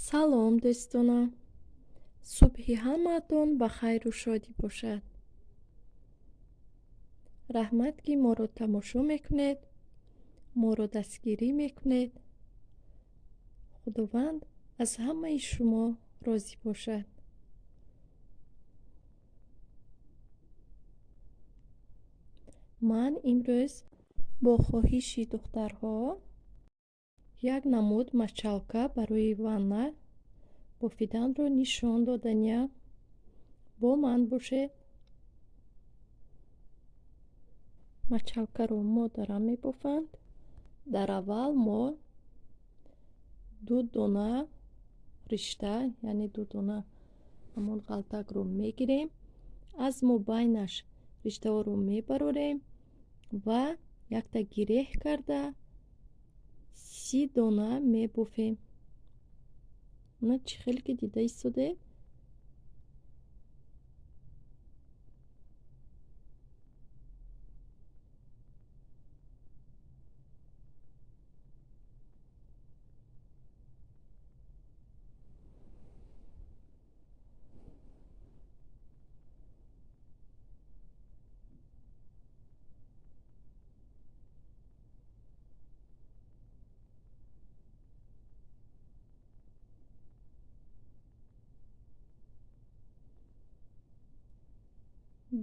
Салом, дӯстонам! Субҳи ҳамаатон ба хайру шодӣ бошад. Раҳмат, ки моро тамошо мекунед, моро дастгирӣ мекунед. Худованд аз ҳамаи шумо розӣ бошад. Ман имрӯз бо хоҳиши духтарҳо як намуд мочалка барои ванна бофиданро нишон доданиям. Бо ман бошед. Мочалкаро модарам мебофанд. Дар аввал мо ду дона ришта, яъне ду дона ҳамон ғалтакро мегирем, аз мобайнаш риштаҳоро мебарорем ва якта гиреҳ карда 30 дона мебофем. На чӣ хеле ки дида истодед?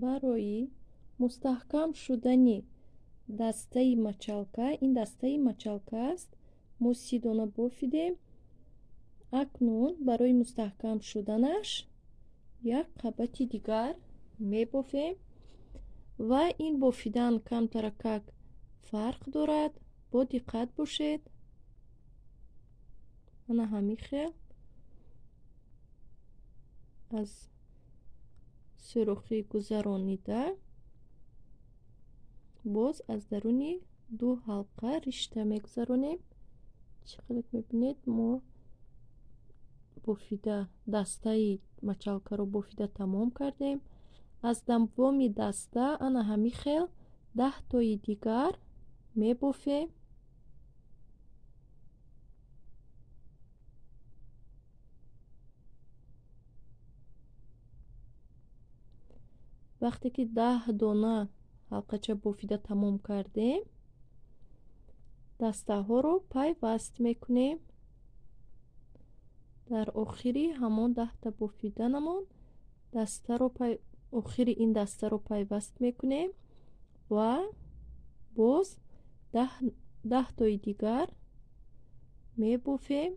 Барои мустаҳкам шудани дастаи мочалка, ин дастаи мочалка аст, мо 30 дона бофидем. Акнун барои мустаҳкам шуданаш як қабати дигар мебофем ва ин бофидан камтаракак фарқ дорад. Бо диққат бошед. Ана ҳамин хел аз сӯрохӣ гузаронида боз аз даруни ду ҳалқа ришта мегузаронем. Чӣ хеле мебинед, мо бофида дастаи мочалкаро бофида тамом кардем. Аз давоми даста ана ҳамин хел 10 тои дигар мебофем. Вақте ки 10 дона ҳалқача бофида тамом кардем, дастаҳоро пайваст мекунем. Дар охири ҳамон 10та бофиданамон охири ин дастаро пайваст мекунем ва боз 10 тои дигар мебофем.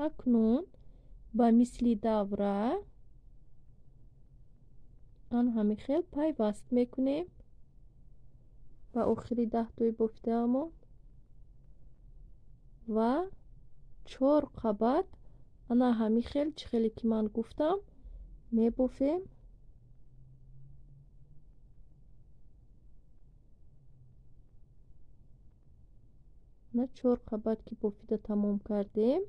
Акнун ба мисли давра ан ҳамин хел пайваст мекунем ба охири 10 тои бофидаамон ва 4 қабат ана ҳамин хел чӣ хеле ки ман гуфтам мебофем. Ана 4 қабат ки бофида тамом кардем,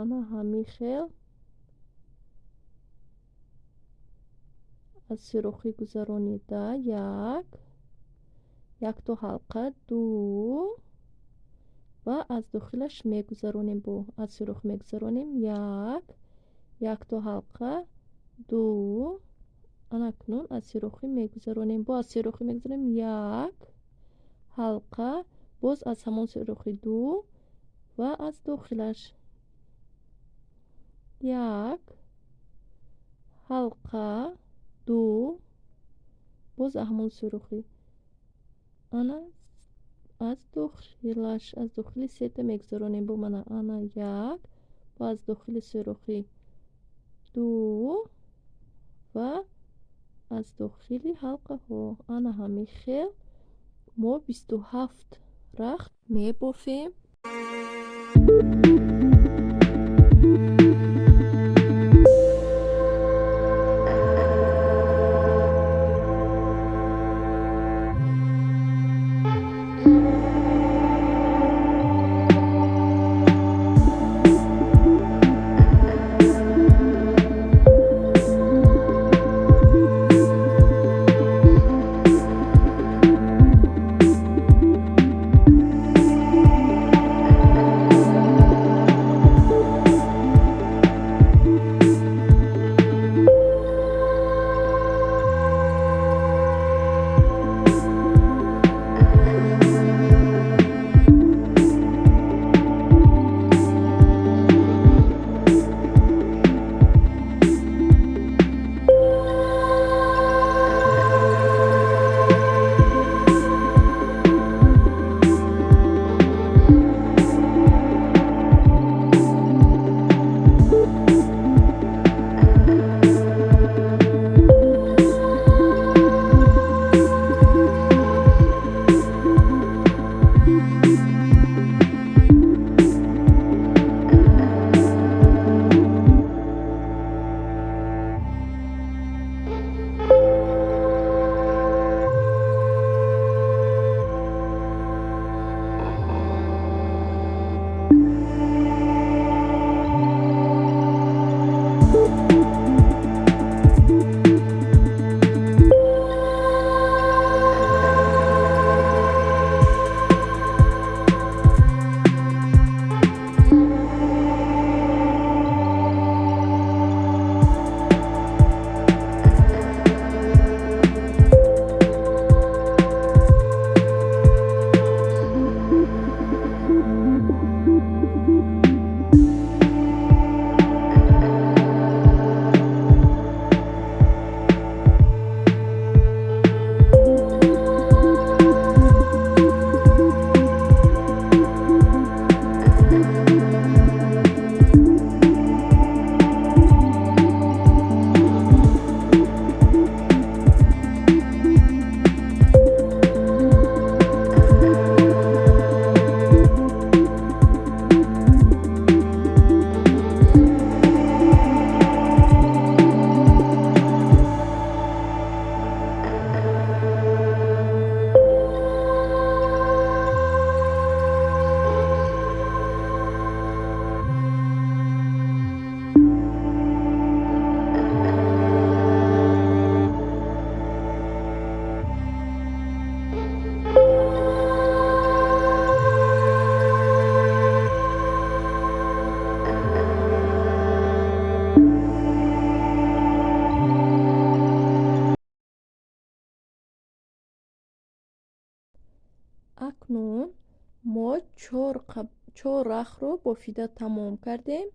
ана ҳамин хел аз сӯрохӣ гузаронида якто ҳалқа, ду ва аз дохилаш мегузаронем, бо аз сӯрох мегузаронем як, якто ҳалқа, ду, ана акнун аз сӯрохӣ мегузаронем, бо аз сӯрохӣ мегузаронем як ҳалқа, боз аз ҳамон сӯрохӣ ду ва аз дохилаш як ҳалқа, ду, боз аз ҳамон сӯрохӣ ана аз дохилаш, аз дохили сета мегузаронем, бо мана ана як, бо аз дохили сӯрохӣ ду ва аз дохили ҳалқаҳо. Ана ҳамин хел мо 27 рахт мебофем. Акнун мо чор рахро бофида тамом кардем.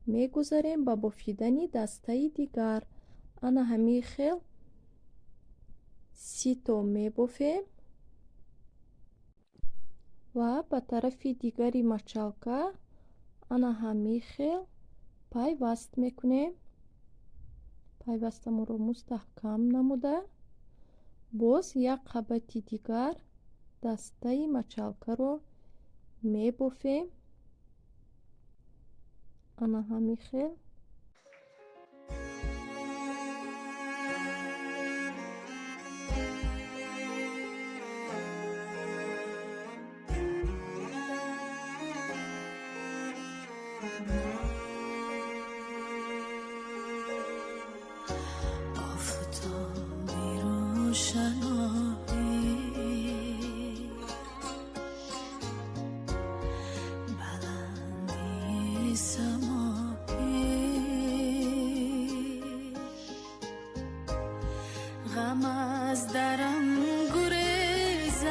Мегузарем ба бофидани дастаи дигар. Ана ҳамин хел 30 то мебофем ва ба тарафи дигари мочалка ана ҳамин хел пайваст мекунем. Пайвастамонро мустаҳкам намуда, боз як қабати дигар дастаи мочалкаро мебофем. Ана ҳамин хел. غم از درم گریزد.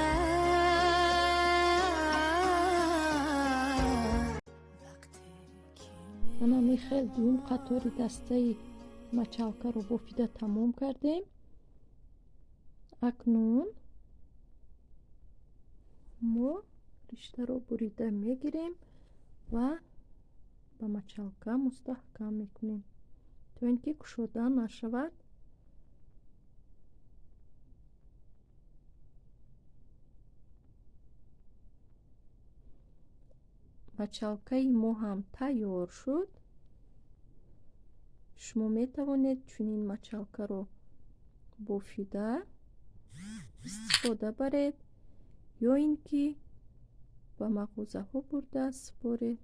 Ана ҳамин хел дуюм қатори дастаи мочалкаро бофида тамом кардем. Акнун мо риштаро бурида мегирем ва ба мочалка мустаҳкам мекунем, то ин ки кушода нашавад. Мочалкаи мо ҳам тайёр шуд. Шумо метавонед чунин мочалкаро бофида истифода баред ё ин ки ба мағозаҳо бурда супоред.